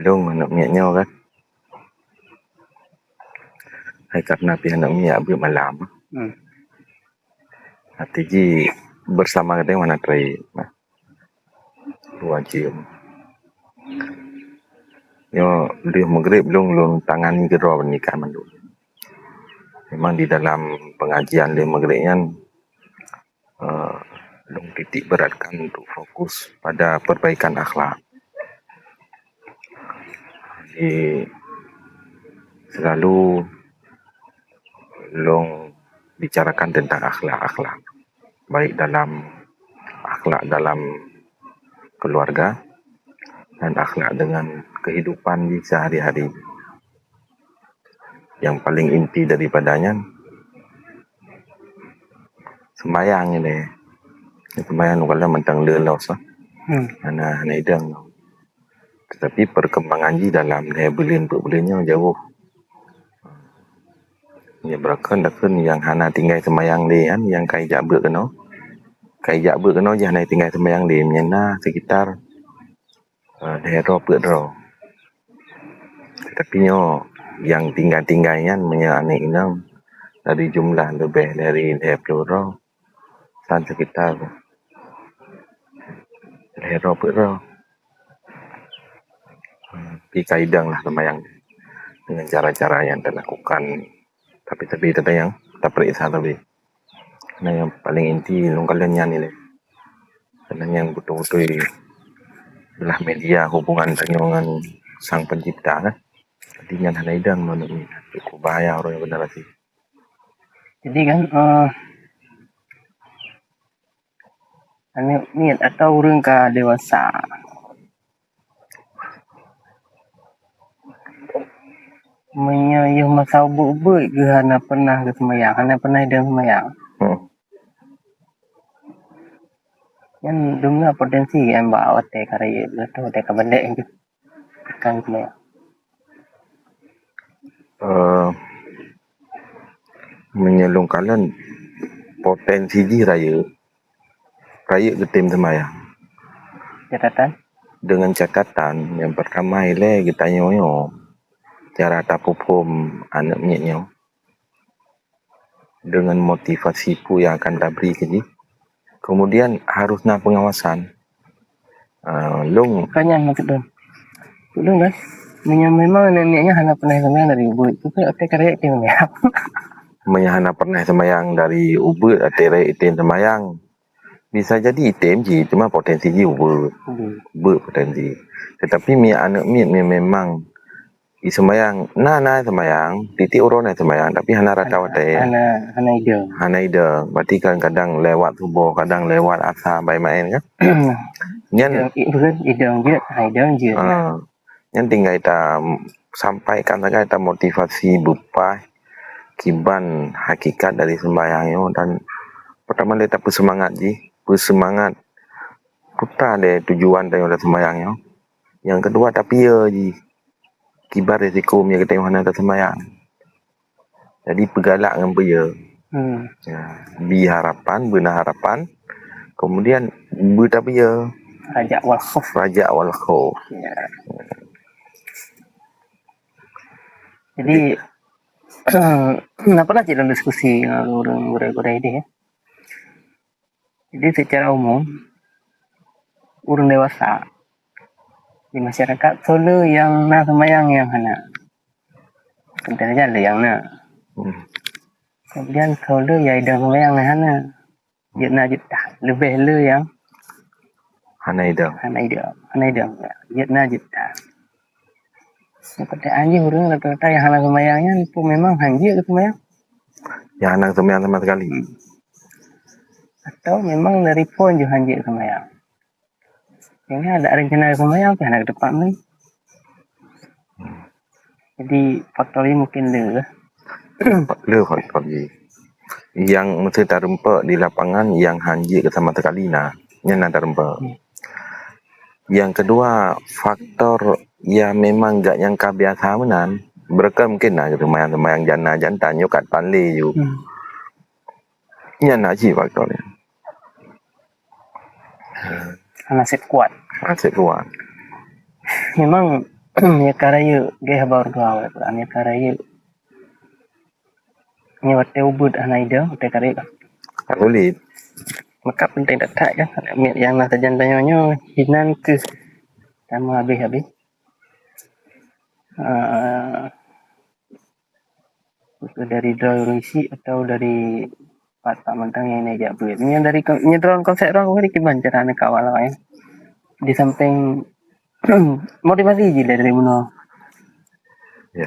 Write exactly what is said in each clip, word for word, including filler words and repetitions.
Lôn aneuk miet nyoe kan. Hai karena pih aneuk miet beuet malam. Hmm. Até jih bersama kadang mana trai. Dua jeuem. Nyoe lheueh maghrib lôn, lôn tangani keudroe pernikahan mandum. Memang di dalam pengajian lheueh maghrib nyan, eh, lôn titik beratkan untuk fokus pada perbaikan akhlak. Jadi, selalu lôn bicarakan tentang akhlak-akhlak, baik dalam akhlak dalam keluarga dan akhlak dengan kehidupan di sehari-hari. Yang paling inti daripada nyan, sembahyang ni deh. Sembahyang tu kalau mantang le los lah. Hmm. Hana, hana idang. Tetapi perkembangan jih dalam lhèe buleuen peuet buleuen nyoe jauh. Nyoe beurakan dakun nyang hana tinggai seumayang lé nyan, nyang kai jak beuet keunoe. Kai jak beuet keunoe jih hana tinggai seumayang lé, meunyoe na sekitar, eh, lhèe droe peuet droe. Tetapi nyoe nyang tinggai-tinggai nyan meunyoe aneuk inong dari jumlah leubeh dari lhèe ploh droe, san sekitar lhèe droe peuet droe. Hmm, pi kaidang lah seumayang dengan cara-cara yang dilakukan. Tapi, tapi teuntang nyang tapeuriksa teubi. Nah, yang paling inti lôn kalon nyan ilèe. Karena nyang beutôi-beutôi adalah media hubungan tanyoe ngon Sang Pencipta kan. Jadi nyan hana idang meunurot ulôn. Cukup bahaya uroe nyoe generasi. Jadi kan, eh, aneuk miet atau ureueng ka dewasa. Meunyoe yoh masa ubeuet-ubeuet geuh hana pernah geuseumayang, hana pernah idong seumayang. Hmm. Nyan dum na potensi nyan bak watèe ka rayeuk, watèe ka bandék. Kan keunoe. Eh, meunyoe lôn kalon potensi jih rayeuk, rayeuk geutem seumayang. Catatan? Dengan catatan, yang pertama ilèe geutanyoe nyoe, cara tapuphom aneuk miet nyoe. Dengan motivasi peue nyang akan tabri keu jih. Kemudian harus na pengawasan. Ah, lôn Bukan nyan maksud lôn. Maksud lôn kan, meunyoe memang aneuk miet nyan hana pernah seumayang dari ubeuet, tu kan otai ka rayeuk tem seumayang. Meunyoe hana pernah seumayang dari ubeuet, otai rayeuk tem seumayang. Bisa jadi item jih, cuma potensi jih ubeuet. Hmm. Ubeuet potensi. Tetapi mi aneuk miet mi memang Iseumayang, na, na seumayang, tiep-tiep uroe na seumayang, tapi hana rata watèe. Hana, hana idong. Hana idong. Berarti kadang-kadang lewat suboh, kadang lewat asa, bai maén kan? Nyan idong, i-, bukan idong jeuet, ha, idong jeuet. Ah, nyan tinggai ta sampaikan sagai ta motivasi beupaih kiban hakikat dari seumayang nyoe dan pertama lé ta peuseumangat jih, peuseumangat putra lé tujuan tanyoe lam seumayang nyoe. Nyang keudua tapiye jih. Kiban risiko meunyoe geutanyoe hana taseumayang. Jadi peugalak ngon peue? Hmm. Ya, bi harapan, beuna harapan, kemudian beutapiye? Raja' wal khauf. Raja' wal khauf. Ya. Jadi, na pernah cit lôn diskusi ngon ureueng gurèe-gurèe deh, ya. Jadi, secara umum, ureueng dewasa di masyarakat, soe le nyang na seumayang nyang hana. Contoh saja le nyang na. Hmm. Kemudian, soe le nyang idong seumayang nyang hana. Jeuet na jeuet that. Leubeh le nyang hana idong. Hana idong. Hana idong. Jeuet na jeuet that. Nyang peunteng jih ureueng rata-rata nyang hana seumayang nyan, peue memang hanjeuet keu seumayang? Nyang hana seumayang sama sekali. Hmm. Atau memang dari phon jih hanjeuet seumayang. Nyang ada rencana seumayang, tapi hana teupeu meunan. Hmm. Jadi, faktor nyoe mungkin le. Le faktor jih. Nyang meusti tareumpok di lapangan nyang hanjeuet sama sekali na. Nyan na tareumpok. Hmm. Nyang keudua, faktor nyang memang gak nyang ka biasa meunan, beureukan mungkin na seumayang-seumayang jana jantan nyoe kat pan lé ju. Hmm. Nyan na cit faktor nyan. Nasib kuat. Nasib kuat. Memang Meunyoe ka rayeuk, geh haba ureueng tuha awai Quran, meunyoe ka rayeuk. Nyoe watèe ubeut hana idong, watèe ka rayeuk. Ka sulit. Maka penting that-that kan, miet nyang na sajan tanyoe nyoe, hinan keuh tameuhabéh-habéh. Ah, dari droe ureueng syiek atau dari pat-pat mantong nyang neujak beuet. Nyan dari kon-, nyan droe konsep droe, kiban cara neukawal awaknyan. Di samping motivasi jih dari bunoe. Ya.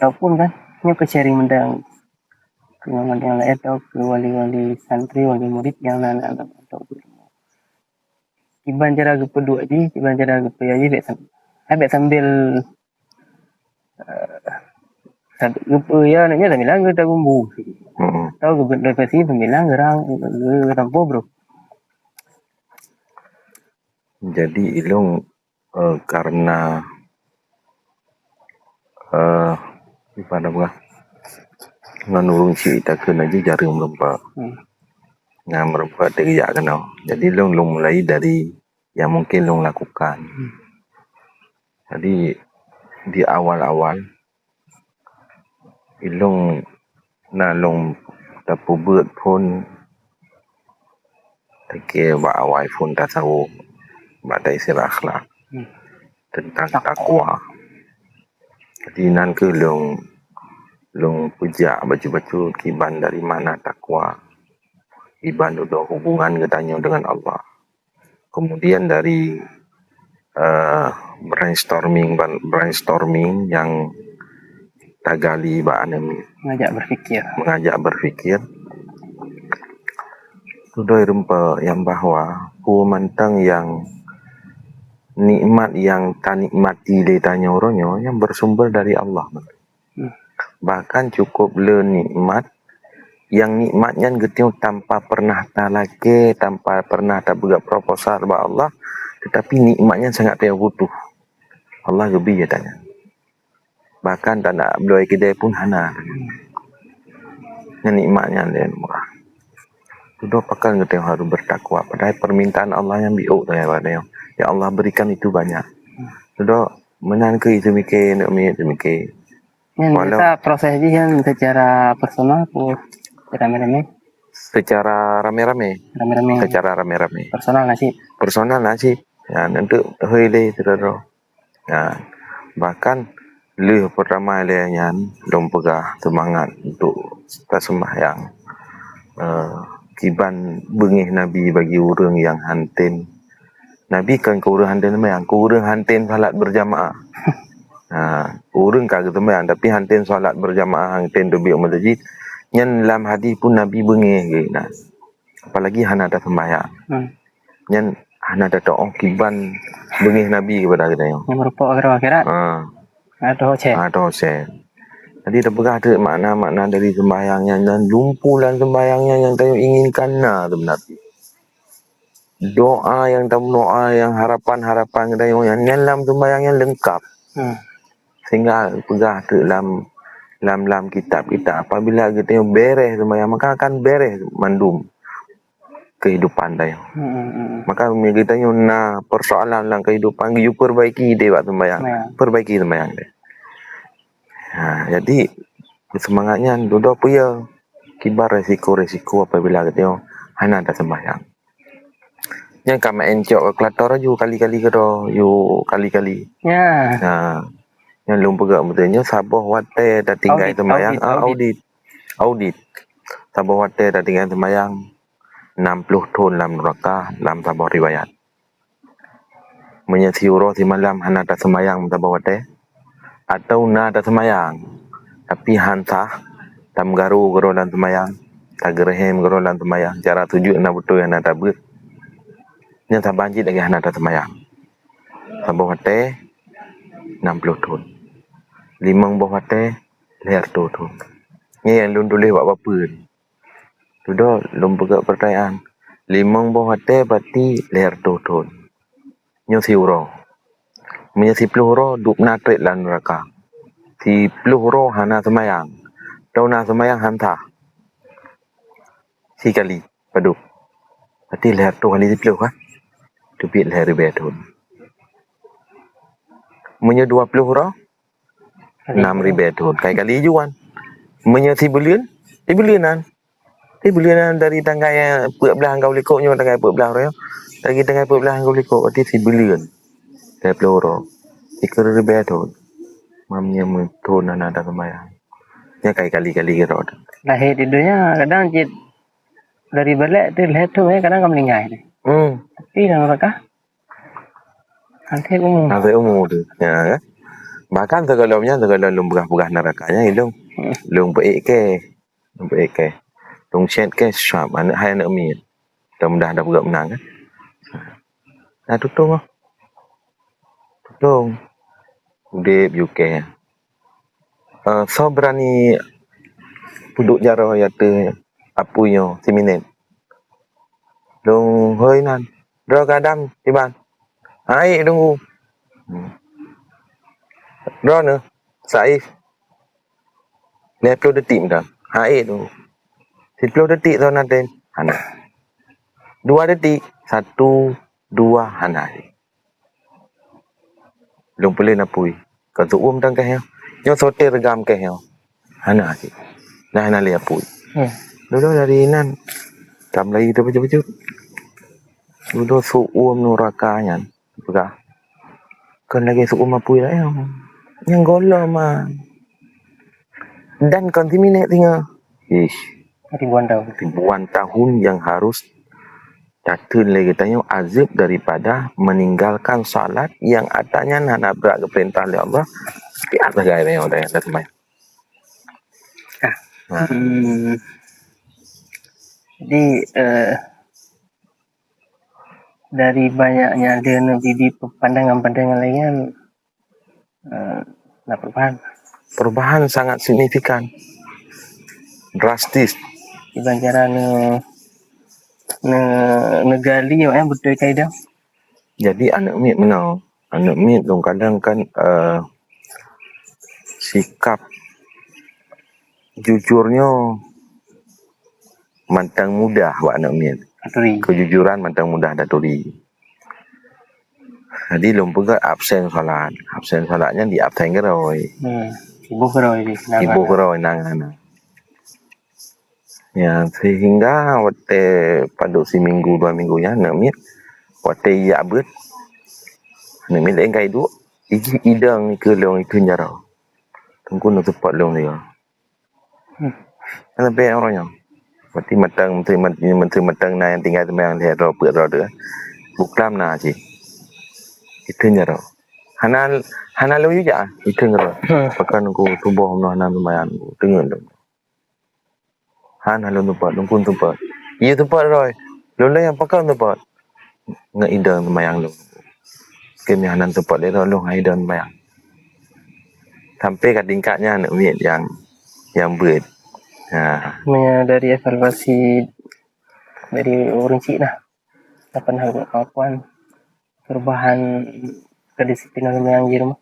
Ataupun kan, nyoe keu sharing mantong keu nyang laén atau keu wali-wali santri, wali murid nyang na, na, na, atau kiban cara geupeuduek jih, kiban cara geupeuya jih, bèk sam-, bèk sambil, eh, sambil geupeuya, nyan sambilan geutabumbu. Hmm. Atau geubeut depresi sambilan geurang, geutampo brôh. Jadi, ilôn, eh, karena, eh, ibarat apa, ngon ureueng syiek takheun jih jareueng meureumpok. Hmm. Nyan meureumpok teuk geujak keunoe. Jadi, lôn, lôn mulai dari yang mungkin lôn lakukan. Hmm. Jadi, di awal-awal, ilôn na lôn tapeubeuet phôn, teuke bak awai phôn tasawuf, bak tafsir akhlak, hmm, teuntang takwa. Takwa. Jadi, nan keuh lôn, lôn peujak bacut-bacut kiban dari mana takwa, kiban dudoe hubungan geutanyoe deungon Allah. Kemudian dari, eh, brainstorming, ban-, brainstorming nyang tagali bak aneuk miet. Mengajak berpikir. Mengajak berpikir. Dudoe meureumpok nyang bahwa peue mantong nyang nikmat nyang tanikmati lé tanyoe uroe nyoe nyan bersumber dari Allah. Hmm. Bahkan cukup le nikmat, nyang nikmat nyan geutanyoe tanpa pernah talakée, tanpa pernah tapeugah proposal bak Allah, tetapi nikmat nyan sangat tanyoe butuh. Allah geubri geutanyoe. Bahkan tanak bloe keudè pun hana. Nyan nikmat nyan lé murah. Dudoe pakon geutanyoe harus bertakwa, padahai permintaan Allah nyan biôk daripada nyoe. Yang Allah berikan itu banyak. Dudoe meunan keuh teumiké, aneuk miet teumiké. Nyan walau biasa proses jih nyan secara personal atau ramé-ramé? Secara ramé-ramé. Ramé-ramé. Secara ramé-ramé. Personal na cit? Personal na cit. Ya, untuk hôi lé sidroe. Ya. Bahkan lheueh pertama lé nyan lôn peugah seumangat untuk taseumbahyang. Eh, kiban beungéh Nabi bagi ureuëng nyang han tem. Nabi kan keu ureuëng han tem seumayang, keu ureuëng han tem salat berjamaah. Ha, ureuëng ka geuseumayang tapi han tem salat berjamaah, han tem teubiet meuseujid. Nyan lam hadis pun Nabi beungéh geuh na. Apalagi hana taseumbahyang. Hmm. Nyan hana tatu'oh kiban beungéh Nabi keupada geutanyoe. Nyang meureumpok keudroe akhirat. Ha. Atau Husen. Ha, atau Husen. Jadi tapeugah teuk makna-makna dari seumbahyang nyan, dan lumpu lam seumbahyang nyan nyang tanyoe inginkan na seubeuna pih. Doa nyang tameudoa, nyang harapan-harapan geutanyoe nyan, nyan lam seumbahyang nyan leungkap. Hmm. Sehingga peugah teuk lam, lam, lam kitab-kitab, apabila geutanyoe bèrèh seumbahyang, maka akan bèrèh mandum kehidupan tanyoe. Hmm, hmm, hmm. Maka meunyoe geutanyoe na persoalan lam kehidupan, geuyue perbaiki deh bak seumbahyang. Ya. Perbaiki seumbahyang deh. Ha, jadi, seumangat nyan dudoe peue ya kiban resiko-resiko apabila geutanyoe hana taseumbahyang. Nyan ka maén cok kalkulator laju kali-kali keudroe, yue kali-kali. Ya. Ha. Nyan lôn peugah beutôi nyoe saboh watèe tatinggai audit, seumbahyang, audit, ah, audit. Audit. Audit. Saboh watèe tatinggai seumbahyang, nam ploh thon lam neuraka lam saboh riwayat. Meunyoe siuroe simalam hana taseumbahyang saboh watèe, atau na taseumbahyang, tapi han sah, tameugaru keudroe lam seumbahyang, tageureuhem keudroe lam seumbahyang, cara sujut na beutôi hana tabeuet, nyan saban cit lagèe hana taseumbahyang. Saboh watèe, nam ploh thon. Limong boh watèe, lhèe reutôh thon. Nyan nyang lôn tuléh bak papeuen. Dudoe lôn peugah peurtanyaan, limong boh watèe berarti lhèe reutôh thon. Nyoe siuroe. Meunyoe siploh uroe, dub na trép lam neuraka. Siploh uroe hana seumbahyang. Atau na seumbahyang han sah. Sikali padub. Berarti lhèe reutôh kali siploh kan? Teubiet lhèe ribèe thon. Meunyoe dua ploh uroe, enam ribèe thon. Kai kali juan. Meunyoe sibuleuen, sibuleuen nan. Sibuleuen nan dari tanggai peuet blah hingga likot nyoe, tanggai peuet blah uroe. Dari tanggai peuet blah hingga likot, berarti sibuleuen. Dua ploh uroe. Sikureueng ribèe thon. Mam nyoe meuthon hana taseumayang. Nyan kai kali-kali keudroe. Lahé di donya kadang cit dari balek tu lahé tu, eh, kadang ka meuninggai tu. Hmm. Tapi dalam raka Akhé umu. Akhé umu tu. Ya, kan? Bahkan sigohlom nyan, sigohlom lôn peugah-peugah neuraka nyan, ilôn. Hmm. Lôn peuék kèe. Lôn peuék kèe. Lôn chat kèe, swab, aneuk hai aneuk miet. Mudah-mudahan dah peugah meunan, kan? Dah tutong ah. Tutong. Udép U K. Eh, soe beurani peuduek jaroe ateueh apui nyoe siminét? Lôn hôi nan. Droe Adam, Iban. Hai, tunggu. Hmm. Droeneuh, Saif. Lhèe ploh detik meunan. Hai, tunggu. Siploh detik soe na tem. Hana. Dua detik. Satu, dua, hana. Lôn peulén apui. Ka seuuem dang keuh nyoe. Nyoe soe teureugam keuh nyoe. Hana cit. Nah, hana lé apui. Hmm. Dudoe dari inan. Ka meulayeue teuh bacut-bacut. Dudoe seuuem neuraka nyan. Peugah. Kon lagèe seuuem apui laén. Nyang gohlom, ah. Dan kon siminét singoh. Ish. Ribuan tahun. Ribuan tahun yang harus tateun lé geutanyoe azab daripada meninggalkan salat yang atanyan hana brat geupeurintah lé Allah. Piat sagai tanyoe dan, dan sembahyang. Ah. Nah. Hmm. Jadi, eh, dari banyaknya ada Nabi di pandangan-pandangan lain, eh, na perubahan. Perubahan sangat signifikan. Drastis. Iban cara ne, ne, neugali awaknyan beutôi kaidah. Jadi aneuk miet meunoe, aneuk miet dong kadang kan, eh, sikap jujur nyoe mantong mudah bak aneuk miet. Aturi. Kejujuran mantong mudah taturi. Jadi lôn peugah absen salat. Absen salat nyan di absen keudroe. Hmm. Iboh keudroe di. Iboh keudroe nan hana. Ya, sehingga watèe padub siminggu, dua minggu nyan, aneuk miet, watèe ijak beuet, aneuk miet laén ka iduek, ijih idong ikeue lôn ikeue jaroe. Teungku neuseupôt lôn lé. Hmm. Kan sampai orang nyoe. Berarti mantong, menteri, menteri mantong na nyang tinggai teuma nyang lhèe droe peuet droe tu, eh. Buklam na cit. Ikeue jaroe. Hana, hana lôn ijak, ikeue jaroe. Hmm. Pakon ku tuboh meunoe hana lumayan, teungeut lôn. Hana lôn seupôt, lôn pun seupôt. Iya seupôt droe. Lôn lé nyang pakon seupôt. Ngon idong seumayang lôn. Keu meunan seupôt lé droe lôn ngon idong seumayang. Sampai ka tingkat nyan aneuk miet nyang, nyang beuet. Ha. Meunyoe dari evaluasi dari ureueng chik nah, kapan hal buat kemampuan perubahan kedisiplinan yang di rumah?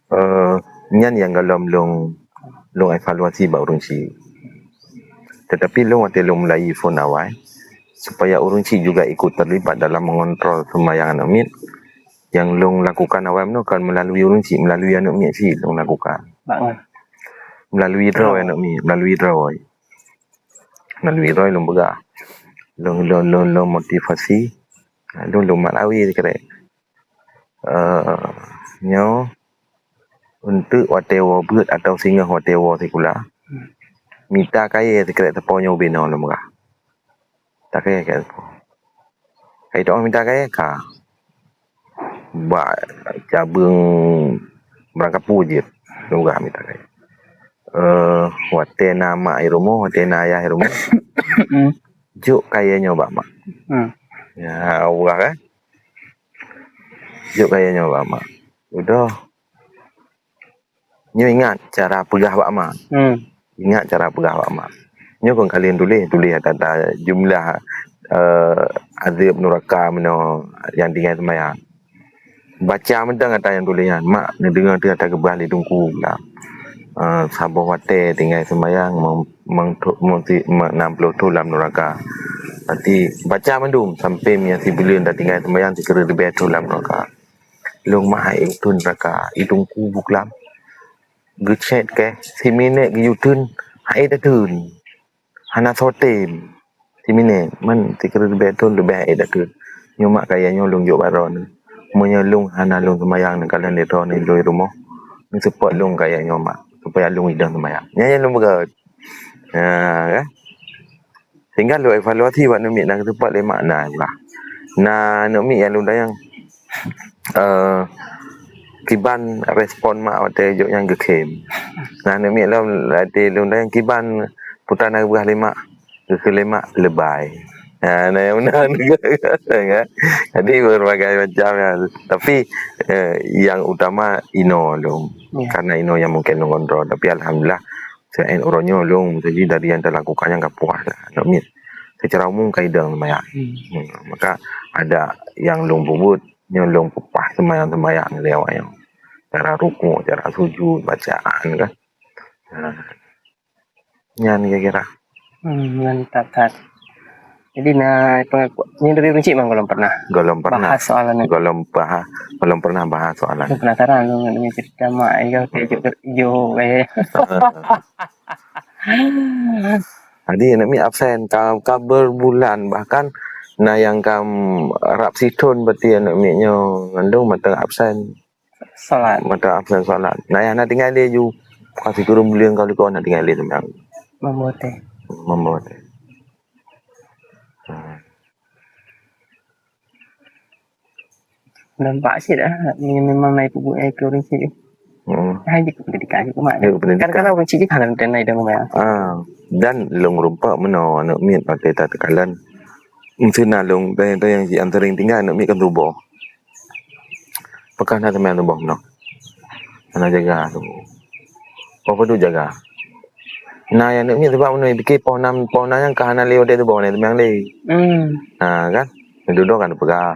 Eh, nyan nyang gohlom lôn, lôn evaluasi bak ureueng chik. Tetapi lôn watèe lôn mulai phôn awai, supaya ureueng chik juga ikut terlibat dalam mengontrol sembahyang aneuk miet, nyang lôn lakukan awai meunoe kon melalui ureueng chik, melalui aneuk miet cit lôn lakukan. Bak ngon? Melalui droe aneuk miet, melalui droe. Melalui droe lôn peugah. Lôn, lôn, lôn, lôn motivasi. Lôn, lôn mat awe sikrek. Eh, nyoe, eunteuk watèe woe beuet atawa singoh watèe woe sikula, mita kayèe sikrek teupeu nyoe ubé noe lôn peugah. Mita kayèe sikrek teupeu. Kai teuh mita kayèe ka. Bak cabeueng barangkapeue jeuet lôn peugah mita kayèe. Eh, watèe na mak i rumoh, watèe na ayah i rumoh, hmm, jok kayèe nyoe bak mak. Hmm. Ya, Allah kan. Jok kayèe nyoe bak mak. Udah. Nyoe ingat cara peugah bak mak. Hmm. Ingat cara peugah bak mak. Nyoe kon ka lheueh tuléh, tuléh ata-ata jumlah, eh, azab nuraka meunoe nyang tinggai seumayang. Baca mantong ata nyang tuléh nyan. Mak neudeungoe teuh ata geupeugah lé Teungku Gulam. Eh, saboh watèe tinggai seumayang meng-, meng-, meng-, enam ploh thon lam nuraka. Berarti baca mandum sampai meunyoe sibuleuen tatinggai seumayang sikureueng ribèe thon lam nuraka. Lôn mak hai uteun raka, i teungku buklam. Geucet keh, siminèt geuyue teun, hai tateun. Hana soe tem. Siminèt, man sikreueh leubeh thon leubeh hai tateun. Nyoe mak kaya nyoe lôn jok bak droeneuh. Meunyoe lôn hana lôn seumayang neukalon lé droeneuh lôn rumoh, neuseupôt lôn kaya nyoe mak, supaya lôn idong seumayang. Nyan nyang lôn peugah. Ha, kan? Sehingga lôn evaluasi bak aneuk miet na, keuteupat lé mak na, na aneuk miet nyang lôn tanyong, eh, kiban respon mak watèe jok nyan geukhém. Na aneuk miet lom watèe lôn tanyong kiban peue na geupeugah lé mak, geukheun lé mak leubèe. Ha, na nyang meunan. Jadi berbagai macam ya. Tapi, eh, yang utama inoe lôn. Ya. Karena inoe nyang mungkin lôn kontrol. Tapi alhamdulillah, selain uroe nyoe lôn, jadi dari nyang talakukan nyan ka puas lah, aneuk miet. Secara umum ka idong seumayang. Hmm. Hmm, maka ada nyang lôn peubuet, nyoe lôn peupah seumayang-seumayang lé awak nyoe. Cara rukuk, cara sujud, bacaan kan. Ha. Nyan kira-kira. Hmm, mantap that. Jadi na pengaku, nyoe dari Runcik memang golom pernah. Golom pernah. Bahas soalan ni. Golom bahas, golom pernah bahas soalan. Penasaran lôn dengan cerita mak, ya, kayak jok, jok, eh. Jadi aneuk miet absen ka, ka berbulan, bahkan na nyang ka rab sithon berarti aneuk miet nyoe ngandung mantong absen. Salat. Mantong absen salat. Na nyang na tinggai lé ju. Ka sikureueng buleuen ka likot na tinggai lé seumbahyang. Mambote. Mambote. Hmm. Nampak cit dah, ni memang naik pupuk air ke orang cit. Hmm. Hai je pendidikan je kumat. Ya, pendidikan. Kadang-kadang orang cit je kan naik dah memang. Ah, dan lôn rumpok meunoe aneuk miet watèe takalon. Meusti na lôn tanyong-tanyong cit nyang sering tinggai aneuk miet kan tuboh. Pakah na teumanyong tuboh meunoe. Hana jaga tuboh. Poh padum jaga. Na nyang aneuk miet sabab meunoe pike poh nam, poh nam nyang ka hana lé watèe tuboh na teumanyong lé. Hmm. Ha kan? Dudoe kan peugah.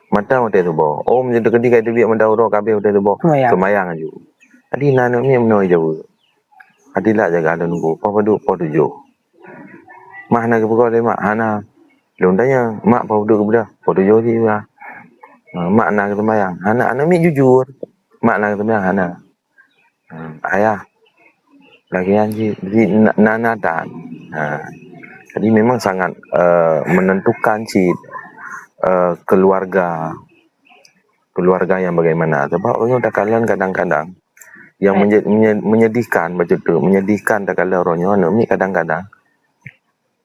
Mata watèe tuboh. Oh, meunyoe teukeudi ka teubiet mata uroe ka habéh watèe tuboh. Seumayang. Seumayang aju. Jadi na aneuk miet meunoe jaweueb. Adilak jaga lôn nunggu. Poh padum, poh tujoh. Mah na geupeugah lé mak, hana. Lôn tanyong, mak poh padum geubeudôh? Poh tujoh cit bah. Ha, mak na geuseumayang. Hana, aneuk miet jujur. Mak na geuseumayang, hana. Ha, ayah. Lagèe nyan cit. Jadi na, na, na tan. Ha. Jadi memang sangat, eh, menentukan cit, eh, keluarga. Keluarga yang bagaimana. Sebab ureueng takalon kadang-kadang yang Ya. menye-, menye-, menyedihkan, bacut tu, menyedihkan takalon uroe nyoe aneuk miet kadang-kadang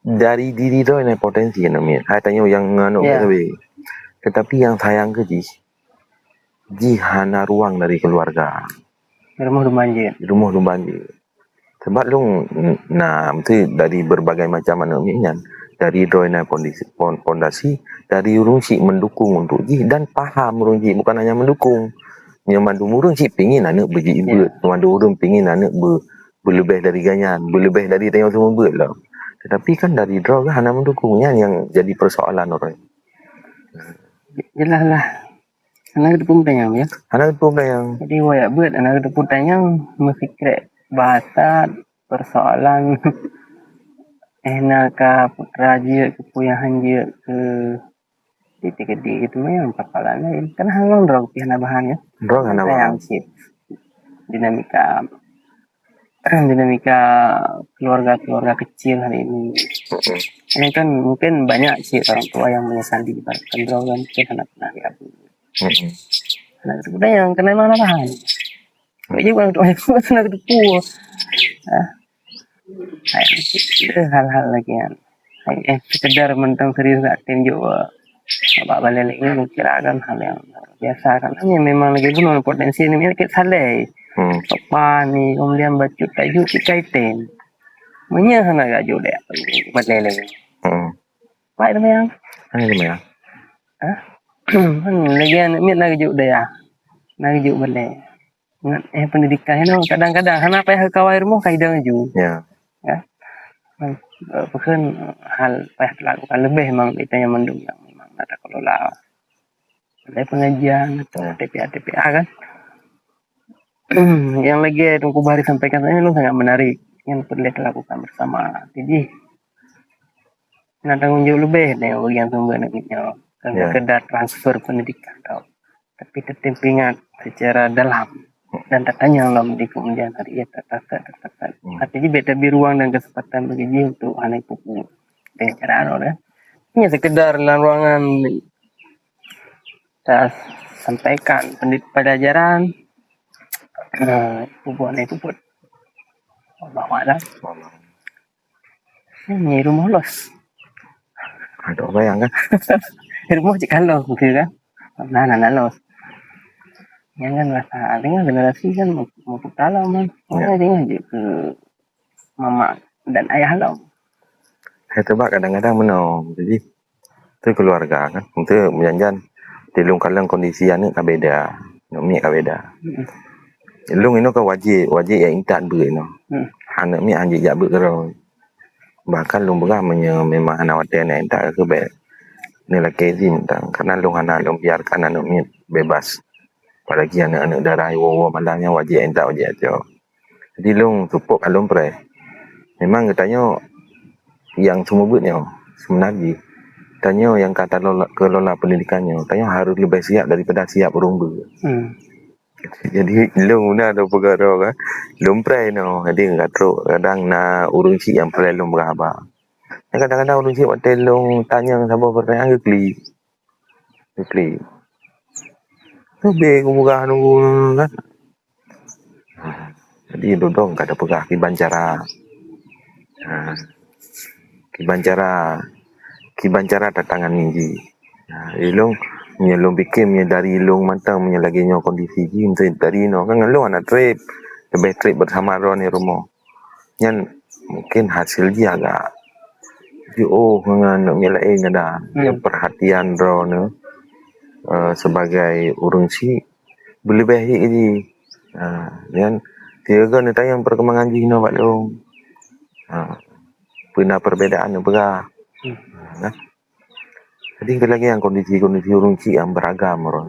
dari diri droe na potensi aneuk miet. Hai tanyoe nyang aneuk miet Ya. sabe. Tetapi nyang sayang keu jih, jih hana ruang dari keluarga. Rumoh lom banjir. Rumoh lom banjir. Sebab lôn na meusti dari berbagai macam aneuk miet nyan. Dari droe na kondisi, pon-, pondasi, dari ureueng chik mendukung untuk jih dan paham ureueng chik bukan hanya mendukung. Nyoe mandum ureueng chik pingin aneuk beujiebeuet, Ya. mandum ureueng pingin aneuk beu-, beuleubeh dari gobnyan, beuleubeh dari tanyoe seumeubeuet lom. Tetapi kan dari droe hana mendukung, nyan nyang jadi persoalan uroe. Jeulaih lah. Hana geuteupeue meutanyong, ya? Hana geuteupeue meutanyong. Jadi, wayah beuet hana geuteupeue meutanyong, meusikrek bahasa persoalan, eh, na ka putra jeuet, keu puyahan jeuet, keu titik-titik gitu, meutanyong persoalan lain. Kan hana droe pih hana bahan, ya? Droe hana bahan. Meutanyong cit. Dinamika dinamika keluarga-keluarga kecil hari ini. Mm-mm. Ini kan mungkin banyak sih orang tua yang menyesali, bahkan droe kan mungkin hana pernah diakui. Mm-mm. Hana kemudian yang kena mana bahan. Jadi orang tua itu hana ketepu. Ah. Kayak gitu, hal-hal lagi kan. Eh, sekedar mantong serius gak tem juga. Bak balèe lé nyoe kira kan hal nyang biasa kan. Nyan memang lagèe bunoe potensi ni, nyan keu salèe. Hmm. Sopan ni, kemudian bacut tajuk cit kai tem. Meunyoe hana gak judek, balèe lé. Hmm. Baik teuma nyang. Hai teuma nyang. Hah? Kan lagèe aneuk miet na geujuk dayah. Na geujuk balèe. Ngat, eh, pendidikan nyoe kadang-kadang hana payah kawai rumoh ka idong laju. Ya. Ya. Eh, pakon hal payah teulakukan leubeh memang geutanyoe mandum nyang memang na takelola. Ada pengajian atau Ya. T P A, T P A kan. Yang lagi Teungku Bahri sampaikan tadi memang sangat menarik. Yang perlu kita lakukan bersama. Jadi, na tanggung jawab leubeh dari bagian sumber negeri nyoe. Bukan Ya. sekedar transfer pendidikan tau. Tapi tetap ingat secara dalam dan tatanyong lom di kemudian hari, ya, tatap, tatap, tatap. Hmm. Tapi jih bèk tabri ruang dan kesempatan bagi jih untuk hana ipupu. Dengan cara anu dah. Hanya sekedar dalam ruangan tasampaikan pendid-, pelajaran, eh, ipupu hana ipupu. Wallahu a'lam. Nyan rumoh los. Aduh, bayang kan? Rumoh cit ka los, beutôi kan? Nah, nah, nah, los. Nyan kan rasa, tengok generasi kan mau, mau putar lah, man. Ya. Orang tengok je ke mamak dan ayah lom. Hai, sebab kadang-kadang meunoe, jadi, tu keluarga kan, tu meujan-jan. Di lôn kalon kondisi aneuk ka beda, aneuk miet ka beda. Mm-mm. Lôn inoe ka wajéb, wajéb jak intat beuet inoe. Mm. Aneuk miet hana jijak beuet keudroe. Bahkan lôn peugah meunyoe memang hana watèe neuk intat, keu bèk neulakèe izin mantong. Karena lôn hana lôn biarkan aneuk miet bebas. Apalagi aneuk-aneuk dara woe-woe malam nyan wajéb jak intat, wajéb jak cok. Jadi lôn support ka lôn preh. Memang geutanyoe nyang seumeubeuet nyoe, seubeuna jih, tanyoe nyang ka talola, keulola pendidikan nyoe, tanyoe harôh leubeh siap daripada siap ureueng beuet. Hmm. Jadi lôn na tapeugah droe kan, lôn preh inoe. Jadi ka trok, kadang na ureueng chik nyang preh lôn peugah haba. Kadang-kadang ureueng chik watèe lôn tanyong saboh pertanyaan geuklik. Geuklik. Leubeh kupeugah nunggu kan. Ha, jadi dudoe ka tapeugah kiban cara. Ha, kiban cara, kiban cara tatangani jih. Ha, ilôn, meunyoe lôn pikir, meunyoe dari ilôn mantong, meunyoe lagèe nyoe kondisi jih, meunyoe dari inoe kan ngon lôn hana trép, leubeh trép bersama droeneuh rumoh. Nyan mungkin hasil jih agak jiôh ngon aneuk miet laén kadang. Hmm. Perhatian droeneuh, eh, sebagai ureueng chik beuleubeh jih. Ah, nyan, sigoe neutanyong perkembangan jih inoe bak lôn. Ah, peue na perbedaan neupeugah. Hmm. Ah, nah. Jadi, lagèe nyan kondisi-kondisi ureueng chik nyang beragam, Ron.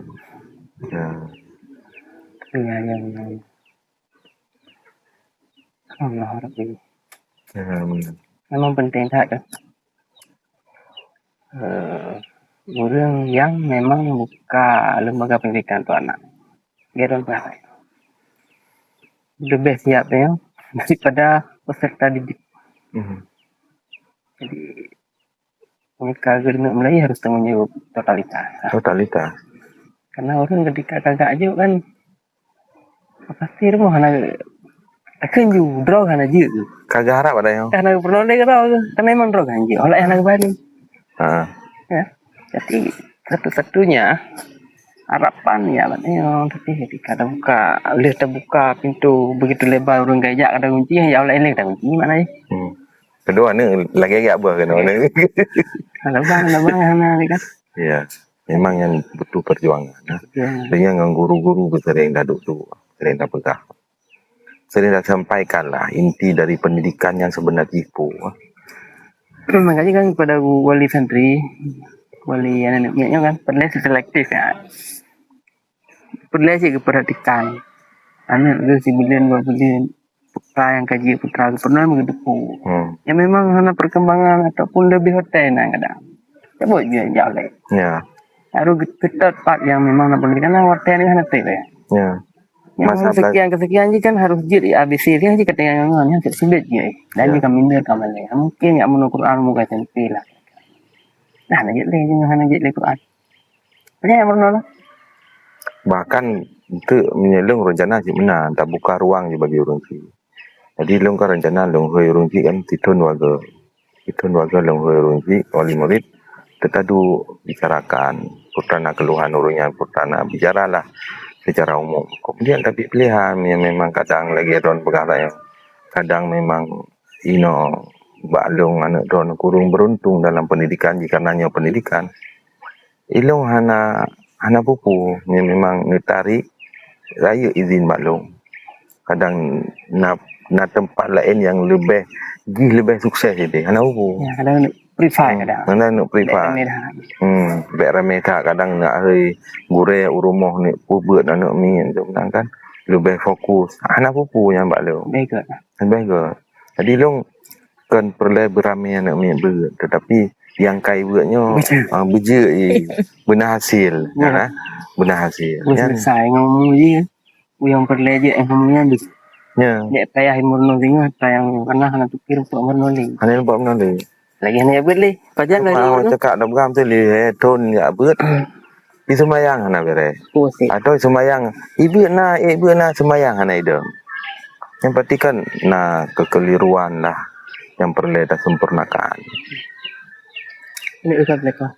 Ya. Ya, ya, ya. Allah Rabbi. Ya, benar. Memang penting that kan. Eh, ureueng nyang memang buka lembaga pendidikan tu aneuk. Dia orang bahaya. Leubeh siap ya daripada peserta didik. Mhm. Jadi, mereka geuneuk mulai harus tanggung jawab totalitas. Totalitas. Karena ureueng ketika kagak jok kan, pasti rumoh hana, takheun ju, droe hana jeuet. Kagak harap ada yang. Hana pernah lé kata, karena memang droe hana jeuet. Oleh hana kembali. Ha. Ya. Jadi, satu-satunya harapan ya, maknanya, tapi ketika terbuka, boleh terbuka pintu begitu lebar, ureueng geujak ada kunci, ya Allah, ini ada kunci, maknanya. Hmm. Kedua ni lagi agak buah kena. Ya. Ada bang, ada bang, hana kan. Ya. Memang yang butuh perjuangan. Ya. Dengan ngon guru-guru sering dah duduk, sering dah pegang. Sering dah sampaikan lah inti dari pendidikan yang sebenar itu. Makanya kan kepada wali santri, wali anak-anak kan, perlu selektif ya. Perlu sih diperhatikan. Anak tu si buleuen, dua buleuen, putra yang kaji putra tu pernah begitu. Hmm. Ya memang hana perkembangan ataupun lebih hotel nah kadang. Coba dia jauh lagi. Ya. Harus ketat part yang memang nak pendidikan lah hotel ni hana tip ya. Ya. Yang masa bela- sekian kesekian je kan harus jeuet A B C dia je kata yang ngon yang sulit je. Dan ya. Dia kami dia kami leh. Mungkin ya mun Quran muka cantik lah. Nah, nak jeuet leh je hana jeuet leh Quran. Banyak yang pernah lah. Bahkan untuk menyelung rencana cik meunan, tak buka ruang je bagi ureueng chik. Jadi lôn ka rencana lôn hôi ureueng chik kan tithon warga. Tithon warga lôn hôi ureueng chik, wali murid, teutadu bicarakan, peue na keluhan ureueng nyan, peue na bicaralah secara umum. Kemudian tapi pilihan yang memang kadang lagi ron peugah laén, kadang memang inoe bak lôn aneuk droen kurang beruntung dalam pendidikan, jikarenanya pendidikan. Ilôn hana, hana peue-peue, nyan memang neutarék rayeuk izin bak lôn. Kadang na, na teumpat laén nyang leubeh, jih leubeh sukses idéh, hana peue-peue. Ya, kadang prefer hmm, kadang. Kadang neuk prefer. Bèk ramé that. Hmm, bèk ramé that, kadang neuk hôi gurèe u rumoh neuk peubeuet aneuk miet tu, kadang kan leubeh fokus. Hana peue-peue nyan bak lôn. Leubeh göt. Leubeh göt. Jadi lôn kon peureulèe beuramé aneuk miet beuet, tetapi nyang ka ibeuet nyoe, Beujeuet. ah, beujeuet, eh, beuna hasil. Ya. Nah, beuna hasil. Beuh Nyan, selesai ngon mu jih. Beuh nyang peureulèe jih, eh, ngon mu nyan deh. nya. Dek payah meurunoe singoh, payah nyang pernah hana pikir untuk meurunoe lé. Hana nampak meunan lé. Lagi hana beuet lé. Pajan lagi Cuma meurunoe. Cakap dah peugah beutôi lé, eh, thon jak beuet. Di seumayang hana beres. Oh, sip. Atau seumayang, ibeuet na, eh, beuet na, seumayang hana idong. Yang pasti kan na kekeliruan lah yang perlu tasempurnakan. Ini ucap mereka.